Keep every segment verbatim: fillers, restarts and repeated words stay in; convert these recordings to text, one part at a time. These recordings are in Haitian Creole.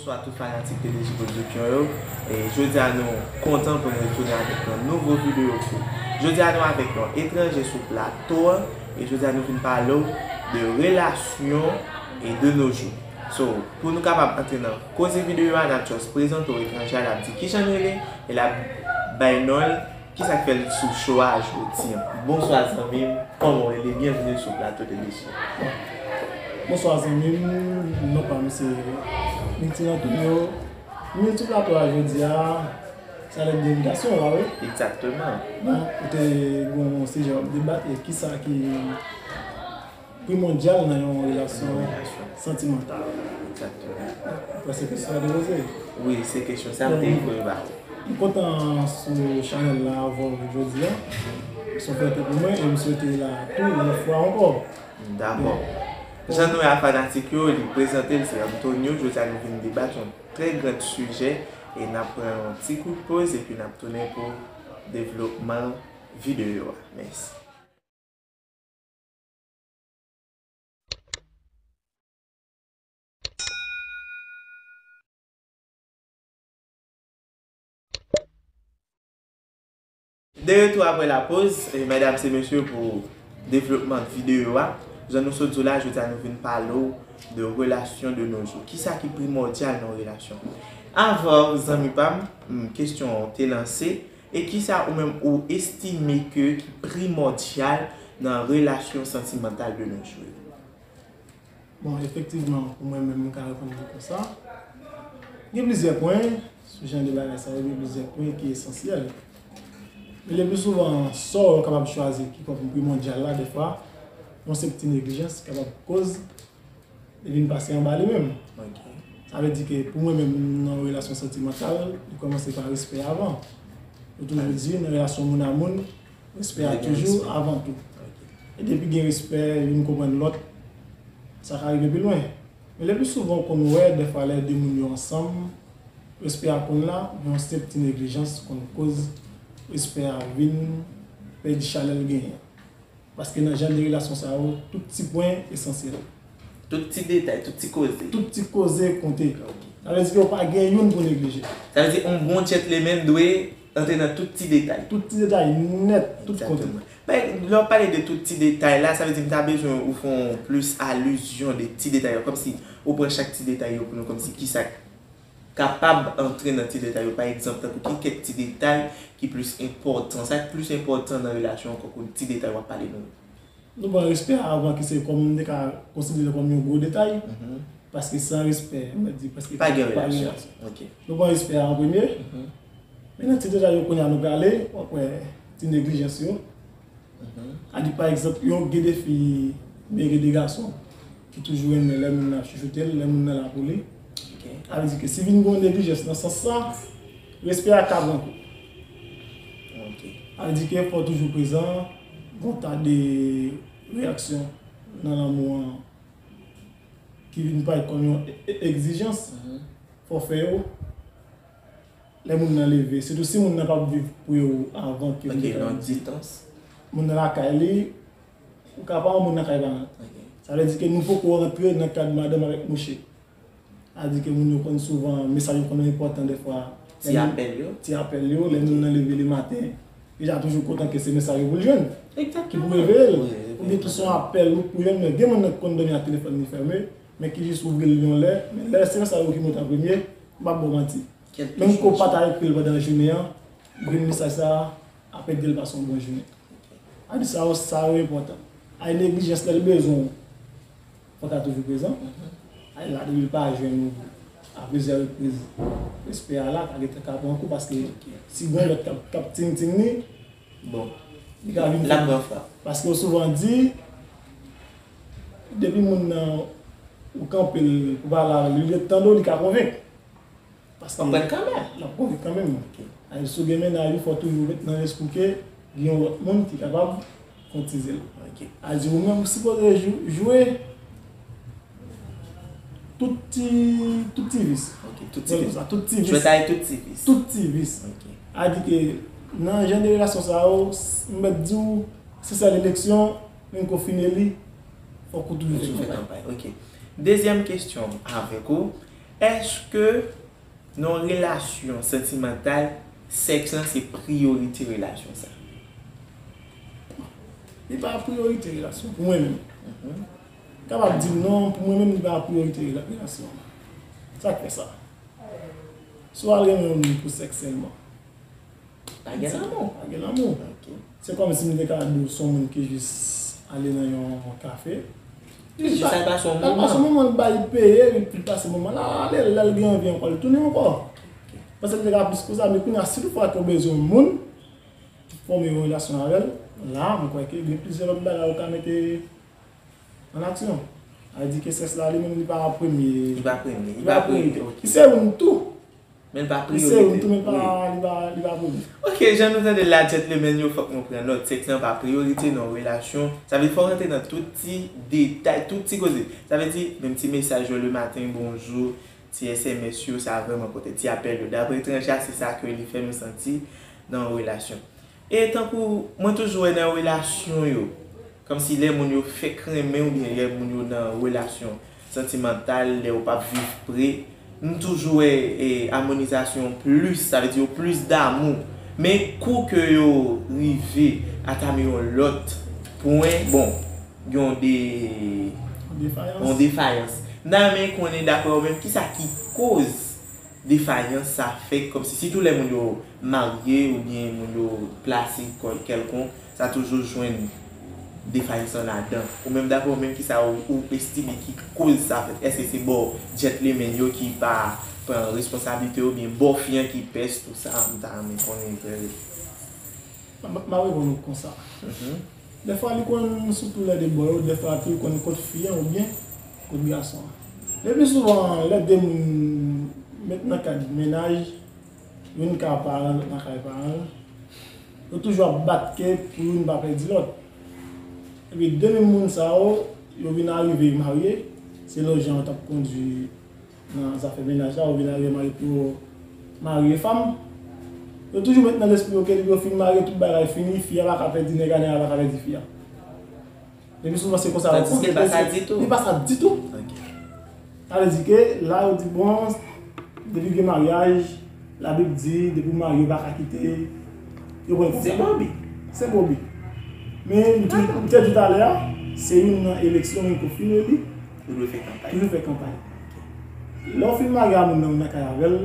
Bonswa tout fanatik T D J Production yo. E jodi a nou kontan pou nou retounen avèk yon nouvo videyo pou jodi a nou avèk yon etranje sou plato a. E jodi a nou vin pale w de relasyon e de nos jours. So, pou nou kapab antre nan koze videyo a, n ap just prezante w etranje a, l ap di kijan l rele, e l ap bay non l, kisa k fè l sou cho a jodi a. Bonswa zanmi m, kòman w rele? Byenveni sou plato T D J. Bonswa zanmi m, non pa m se Milton Antonio. M vin sou plato a jodi a, sa lè de envitasyon w la wi. Egzakteman. Bon, ou te gen yon sijè w ap debate, kisa ki primòdyal nan yon relasyon santimantal. Egzakteman. Ou panse kesyon sa te poze? Wi, se kesyon sa m te vle ba ou. M kontan sou chanèl la avè w jodi a. Se yon fyète pou mwen e m swete la tou yon lòt fwa ankò. Dakò. Jan nou wè a fanatik yo, li prezante l, se Antonio. Jodi a nou vin debat yon trè gran sijè e n ap pran yon ti kout poz epi n ap tounen pou devlopman videyo a. Mèsi. De retour après la pause, e medam e mesye, pou devlopman videyo a, jan nou sot di w la, jodi a nou vin pale w de relasyon de nos jours. Kisa ki primòdyal nan relasyon? Avè w, zanmi pa m, m, kesyon an te lanse, e kisa ou menm ou estime ke ki primòdyal nan relasyon santimantal de nos jours? Bon, efektivman, pou mwen menm, m ka reponn li konsa. Gen plizyè pwen, sou jan de bagay sa yo, gen plizyè pwen ki esansyèl. Men le pli souvan, sa w kapab chwazi ki kòm primòdyal la, dèfwa, yon senp ti neglijans kapab koz li vin pase anba li menm. Ok. Sa vle di ke pou mwen menm, nan yon relasyon santimantal, li kòmanse pa respè avan. Yo toujou di, nan relasyon moun a moun, respè a toujou avan tou. Ok. E depi gen respè, youn konprann lòt, sa ka rive pi lwen. Men le pli souvan, w konn wè, dèfwa, lè de moun yo ansanm, respè a konn la, men yon senp ti neglijans konn koz respè a vin pèdi chalè l genyen. Paske nan jan de relasyon sa yo, tout ti pwen esansyèl. Tout ti detay, tout ti koze. Tout ti koze konte. Ok. Sa vle di ke w pa gen youn pou neglije. Sa vle di yon bon gentleman dwe antre nan tout ti detay. Tout ti detay nèt, tout konte. Egzakteman. Men, lè w pale de tout ti detay la, sa vle di m ta bezwen ou fè yon plis alizyon de ti detay yo, kòmsi ou pran chak ti detay yo pou nou, kòmsi kisa k kapab antre nan ti detay yo. Pa egzanp, tankou ki kèk ti detay ki plis enpòtan? Sa k plis enpòtan nan relasyon an, tankou ti detay w ap pale nou? Nou pran respè a avan, ki se kòm, m te ka konsidere kòm yon gwo detay, mhm, paske san respè, m mèt di, prèske pa gen relasyon. Ok. Nou pran respè a an premye. Mhm. Men nan ti detay yo kounye a nou prale, w ap wè ti neglijans yo. Mhm. A di, pa egzanp, yo gen de fi, men gen de gason ki toujou renmen lè moun nan ap chouchoute l, lè moun nan la pou li. Ok. Sa vle di ke si vin gen yon neglijans nan sans sa, respè a ka pran kou. Ok. Sa vle di ke fò w toujou prezan, gen yon ta de reyaksyon nan lanmou an ki vin parèt kòm yon e-, e-, egzijans. Mhm. Fò w fè yo. Lè moun nan leve, sitou si moun nan p ap viv pre w avan ke... Ok, long distance. Moun nan lakay li, ou ka pa yon moun lakay pa l. Ok. Sa vle di ke nou poko rantre nan kad madanm avèk mouche. Sa vle di ke moun yo konn souvan, mesaj yo konn enpòtan dèfwa. Ti apèl yo. Ti apèl yo, lè moun nan leve lematen, li ja toujou kontan ke se mesaj yo pou l jwenn. Egzakteman. Ki pou reveye l. Wi, wi. Oubyen tou se yon apèl ou pou jwenn, men gen moun nan ki konn dòmi ak telefòn li fèmen, men ki jis ouvri l yon lè, men lè se mesaj yo ki monte an premye, m p ap ba w manti. Menm ke w pa ta ekri l pandan jounen an, grenn mesaj sa a ap ede l pase yon bon jounen. A di sa yo, sa yo enpòtan. Ay neglijans lè l bezwen w, fò w ta toujou prezan. Ay la, depi l pa jwenn ou a plizyè repriz, respè a la ka gentan ka pran kou, paske si gen lòt k ap, k ap ting ting li, bon, li ka vin l ap pran frap. Paske yo souvan di, depi moun nan, ou kanpe l pou pale avè l, li ret tande w, li ka konvenk. Paske w ap pran l kanmenm. L ap konvenk kanmenm. Ok. Ay, si w gen mennaj ou, fò w toujou met nan lespri w ke gen yon lòt moun ki kapab fè w ti zel. Ok. A di ou menm ou sipoze jou-, jwe tout ti, tout ti vis. Ok, tout ti vis. Sa, tout ti vis. Jwe tay tout ti vis. Tout ti vis. Ok. A di ke nan jan de relasyon sa yo, s-, m mèt di w, se sèl eleksyon, menm ke w fin eli, fòk ou toujou fè kanpay. Toujou fè kanpay. Ok. Dezyèm kesyon avèk ou, Èske nan yon relasyon santimantal, sèks lan se priyorite relasyon sa? Li pa priyorite relasyon pou mwen menm. M kapab di non, pou mwen menm li pa priyorite rela- relasyon an. Sa k fè sa? Si w al renmen yon moun pou sèks sèlman, Pa gen lanmou. Pa gen lanmou. Ok. Se kòmsi m te ka di w se yon moun ki jis ale nan yon kafe. Jis al pase yon Al pase moman. Moman, l bay peye, li pil pase moman la, ale, lè l gen anvi ankò, l tounen ankò. Paske l te ka plis ke sa, men kounye a, si toutfwa ke w bezwen yon moun pou fòme yon relasyon avè l, la, mwen kwè ke gen plizyè lòt bagay ou ka mete an aksyon. Sa vle di ke sèks la, li menm, li pa premye. Li pa premye, li pa premye, ok. Li se youn tou. Men l pa Li se youn priyorite. tou, men pa, Wi. Li pa, li pa premye. Ok, jan nou tande l la, gentleman yo, fòk nou pran nòt. Sèks lan pa priyorite nan relasyon. Sa vle di fòk rantre nan tout ti detay, tout ti koze. Sa vle di, menm ti mesaj yo le maten, bonjou, ti S M S yo, sa vrèman pote ti apèl yo. Daprè Etranja, se sa ke li fè nou santi nan yon relasyon. E tankou, mwen toujou wè nan relasyon yo, kòmsi lè moun yo fèk renmen oubyen lè moun yo nan relasyon santimantal, lè yo p ap viv pre, m toujou wè e, amonizasyon plis, sa vle di yo plis damou. Men kou ke yo rive atame yon lòt pwen, bon, yon de, Defayans. Yon defayans. M ta renmen konnen, daprè ou menm, kisa ki koz defayans sa fèt, kòmsi sitou lè moun yo marye oubyen moun yo plase kò- kèlkonk, sa toujou jwenn defayans lan ladan. Ou menm, daprè ou menm, kisa ou, ou estime ki koz sa fèt? Èske se bò gentleman yo ki pa pran responsablite yo, oubyen bò fi an ki pès tou sa? M ta renmen konnen vrè. M ap reponn ou konsa. Dèfwa li konn sou tou lè de bò yo, dèfwa tou li konn kot fi an oubyen kot gason an. Le pli souvan, lè de moun met nan kad mennaj, youn ka paran, lòt nan kay paran l, yo toujou ap bat ke pou youn pa pèdi lòt. Epi de menm moun sa yo, yo vin arive marye, selon jan yo t ap kondui nan zafè mennaj la, ou vin arive marye pou yo mari e fanm. Yo toujou met nan lespri yo ke depi yo fin marye, tout bagay fini, fi a pa ka pèdi nèg a, nèg a pa ka pèdi fi a. Epi souvan se konsa yo panse. Tandis ke li pa sa ditou. Li pa sa ditou. Ok. Sa vle di ke la yo di bon, depi gen maryaj, Labib di depi w marye w pa ka kite. Yo pran l konsa. Se bon bi. Se bon bi. Men m te di talè a, se youn nan eleksyon menm ke w fin eli. Ou dwe fè kanpay. Toujou fè kanpay. Lè w fin marye a moun nan, ou nan kay avè l,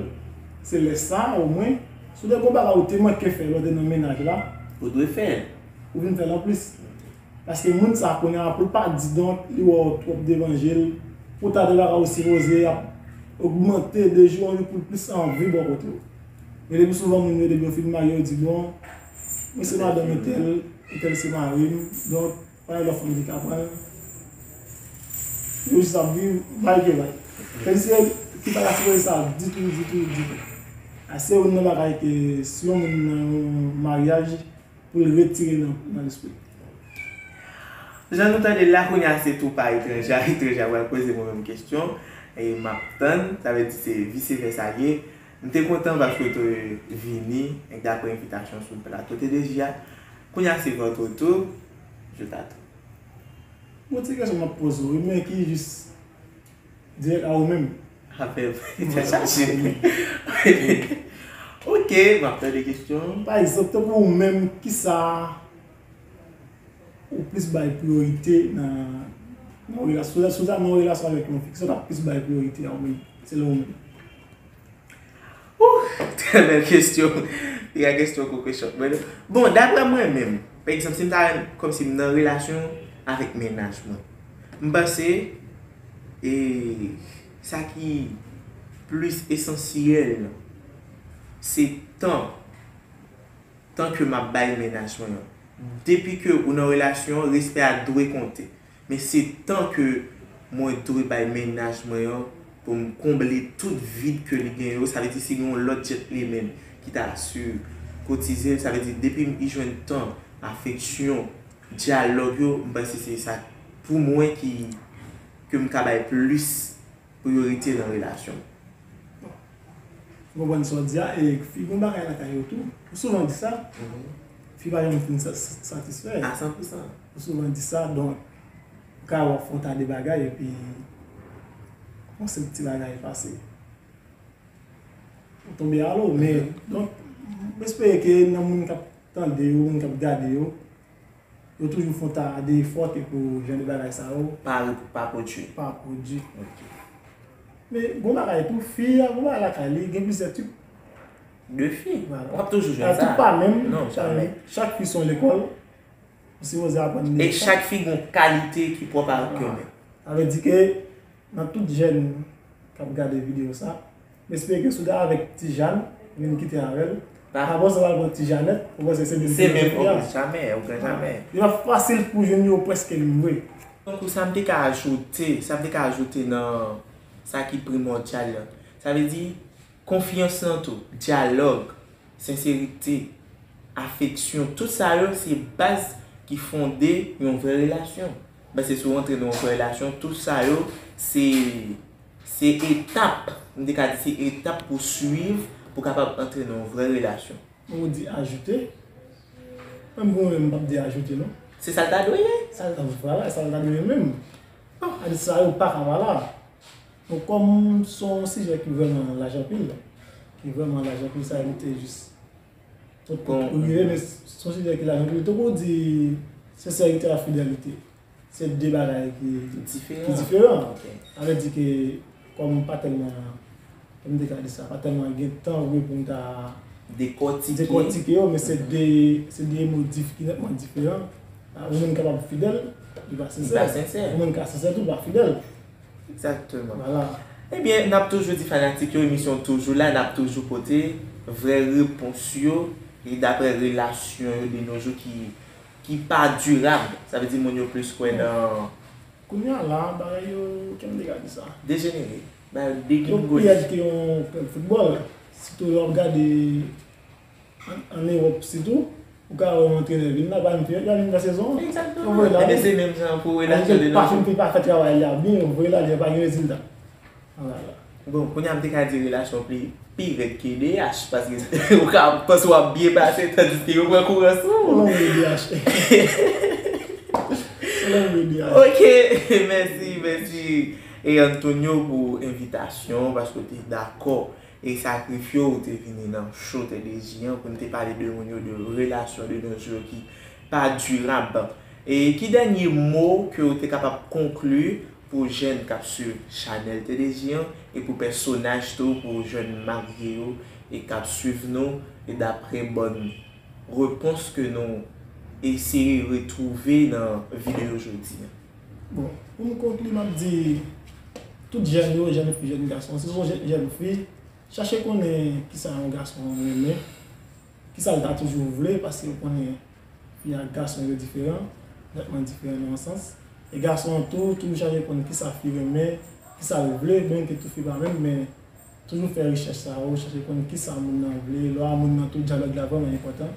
se lè sa, omwen, si w te gen yon bagay ou te manke fè lè w te nan mennaj la, ou dwe fè l. Ou vin fè l anplis. Paske moun sa kounye a pou l pa di donk li wè w twòp devan je l, pou ta de bagay ou sipoze ap ogmante de jou an jou pou l plis anvi bò kote w. Men depi souvan moun yo depi yo fin marye yo di bon, mwen se madanm entèl, entèl se mari m, donk pa gen lòt fanm ki ka pran l. Yo jis ap viv bay ke bay. Kèmsi ki pa ka sipoze sa ditou, ditou, ditou. A se youn nan bagay ke si yon moun nan yon maryaj, pou l retire nan, nan lespri. Jan nou tande l la, kounye a se tou pa Etranja, Etranja pral poze mwen menm kesyon, e m ap tann, sa vle di se vise vèsa l ye. M te kontan paske w te vini, e daprè envitasyon sou plato T D J a. Kounye a se votre tour, je t'attends. Bon, ti kesyon m ap poze w, wi, men ki jis dirèk a ou menm. Apèl chache. Ok, m ap tande kesyon. Pa egzanp, tankou ou menm, kisa ou plis bay priyorite nan, nan relasyon? Si w ta nan yon relasyon avèk yon fi, kisa w t ap plis bay priyorite a ou menm, selon ou menm? Ouh, trè bèl kesyon. Trè kesyon kou kesyon. Bon, daprè mwen menm, pa egzanp, si m ta kòmsi m nan relasyon avèk mennaj mwen, m panse e sa ki plis esansyèl se tan, tan ke m ap bay mennaj mwen an. Depi ke ou nan relasyon, respè a dwe konte. Men se tan ke mwen dwe bay mennaj mwen an pou m konble tout vid ke li gen yo. Sa vle di si gen yon lòt gentleman ki ta sou kotize l, sa vle di depi m jwenn tan, afeksyon, dyalòg yo, m panse se sa pou mwen ki ke m ka bay plis priyorite nan relasyon m. Ou konprann sa w di a, e fi gen yon bagay lakay yo tou. Ou souvan di sa, fi pa janm fin sa- satisfè. A san pou san. Ou souvan di sa, donk, ou ka wè w ap fè yon ta de bagay, epi yon senp ti bagay pase. Tonbe alo, men, donk, m espere ke nan moun k ap tande yo, moun k ap gade yo, yo toujou fè yon ta de efò ke pou jan de bagay sa yo pa, pa pwodui. Pa pwodui. Ok. Men, gon bagay tou, fi a, gon bagay lakay li, gen plizyè tip. De fi. Voilà. W ap toujou jwenn sa. Tout pa menm. Non, jamè. Chak fi se yon lekòl. Ou sipoze aprann. E chak fi gen yon kalite ki pwòp avèk yo menm. Sa vle di ke nan tout jèn k ap gade videyo sa, m espere ke si w ta avèk ti Jàn, vin kite avè l, pa panse w al pran ti Janèt, ou panse se menm fi a. Se menm, ok, jamè, ok, jamè. Li pa fasil pou jwenn yo prèske menm vre. Donk, sa m te ka ajoute, sa m te ka ajoute nan sa ki primòdyal la. Sa vle di, konfyans lan tou, dyalòg, senserite, afeksyon, tout sa yo se baz ki fonde yon vrè relasyon. Paske si w antre nan yon vrè relasyon, tout sa yo se, se etap, m te ka di se etap pou swiv pou kapab antre nan yon vrè relasyon. Ou di ajoute? Menm pou mwen, m p ap di ajoute, non. Se sa l ta dwe ye. Sa l ta, vwala, sa l ta dwe ye menm. Adis sa yo pa ka pa la. Bon, kòm se yon sijè ki vrèman laj anpil, ki vrèman laj anpil, sa evite jis tout, tout rive, men se yon sijè ki laj anpil. Tankou w di, senserite ak fidelite, se de bagay ki diferan. Ki diferan. Ok. Sa vle di ke, kòm m pa tèlman, kòm m te ka di sa, pa tèlman gen tan vre pou m ta dekòtike, dekòtike yo, men se de, se de mo dif-, ki nètman diferan. Yon moun kapab fidèl, li pa sensè. Li pa sensè. Yon moun ka sensè tou, li pa fidèl. Egzakteman. Vwala. Ebyen, n ap toujou di fanatik yo, emisyon toujou la, n ap toujou pote vrè repons yo, e daprè relasyon yo de nos jours ki, ki pa dirab. Sa vle di moun yo plis kwè nan. Kounye a la, bagay yo, kèm degade sa. Dejenere. Bagay yo degringole. Yo pi rèd ke yon klèb foutbòl. Sitou lè w ap gade An, an Ewòp sitou, ou ka wè yon antrenè vin la, pa menm fè, y a vin fè sezon an. Egzakteman. Yo voye l ale. Ebyen, se menm jan pou relasyon de nos jours. Li pa fin, li pa fè travay li a byen, yo voye l ale, pa gen rezilta. Vwala. Bon, kounye a m te ka di relasyon pi, pi rèd ke D H, paske ou ka panse w ap byen pase, tandiske yo pran kouran sou ou. Longue vie D H. Longue vie D H. Ok, mèsi, mèsi, e Antonio, pou envitasyon, paske w te dakò e sakrifye w te vini nan show Tèdeji an pou n te pale de moun yo, de relasyon de nos jours ki pa dirab. E ki dènye mo ke w te kapab konkli pou jèn k ap swiv chanèl Tèdeji an e pou pèsonaj tou, pou jèn marye yo e k ap swiv nou e daprè bòn repons ke nou eseye retwouve nan videyo jodi an? Bon, pou m konkli, m ap di tout jèn yo, jèn fi, jèn gason, si se yon jèn, jèn fi, chache konnen kisa yon gason renmen, kisa l ta toujou vle, paske ou konnen fi ak gason yo diferan, nètman diferan nan yon sans. E gason an tou, toujou chache konn kisa fi renmen, kisa l vle, byen ke tout fi pa menm, men toujou fè rechèch sa yo, chache konn kisa moun nan vle. Lè w a moun nan tou, dyalòg la vrèman enpòtan.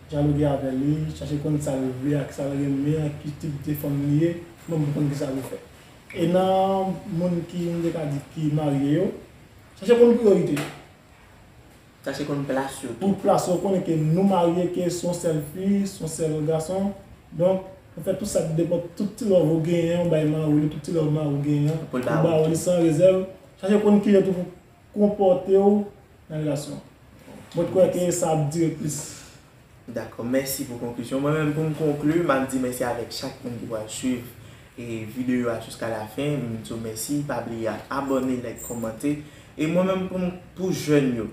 Dyaloge avè li, chache konn sa l vle, ak sa l renmen, ak ki tip de fanm li ye, menm pou konn kisa pou fè. E nan moun ki, m te ka di, ki marye yo, chache konn priyorite yo. Chache konn plas yo tou. Pou plas yo, konnen ke nou marye, ke se yon sèl fi, se yon sèl gason. Donk, ou fè tout sa ki depann, tout ti love ou genyen, ou bay mari w li, tout ti love mari w genyen an, ou ba w li san rezèv. Chache konn kijan tou pou konpòte w nan relasyon an. Mwen, m kwè ke sa ap dire plis. Dakò, mèsi pou konklizyon. Mwen menm, pou m konkli, m ap di mèsi avèk chak moun ki pral swiv, e, videyo a jiska lafen. M di w mèsi, pa bliye abòne, like, kòmante. E mwen menm, pou m, pou jèn yo,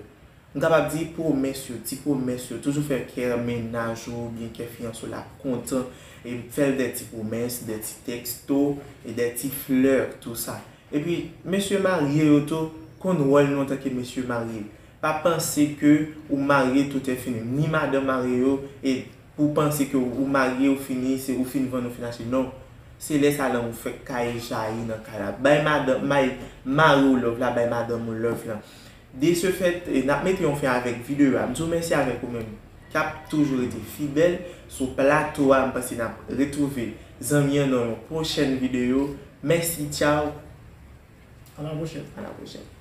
m kapab di pwomès yo, ti pwomès yo, toujou fè kè mennaj ou oubyen kè fiyanse w la kontan, e fè l de ti pwomès, de ti teksto, e de ti flè, tou sa. Epi, mesye marye yo tou, konn wòl nou antanke mesye marye. Pa panse ke ou marye, tout est fini. Ni madanm marye yo, e pou panse ke ou marye, ou fini, se ou fin vann, ou fin achte. Non. Se lè sa la ou fèk kay jayi nan kay la. Bay madanm, bay mari w love la, bay madanm ou love la. De ce fait, e, n ap mete yon fen avèk videyo a. M di w mèsi avèk ou menm k ap toujou rete fidèl sou plato a. M panse n ap retwouve zanmi an nan yon pwochèn videyo. Mèsi, tchaw. À la prochaine. À la prochaine.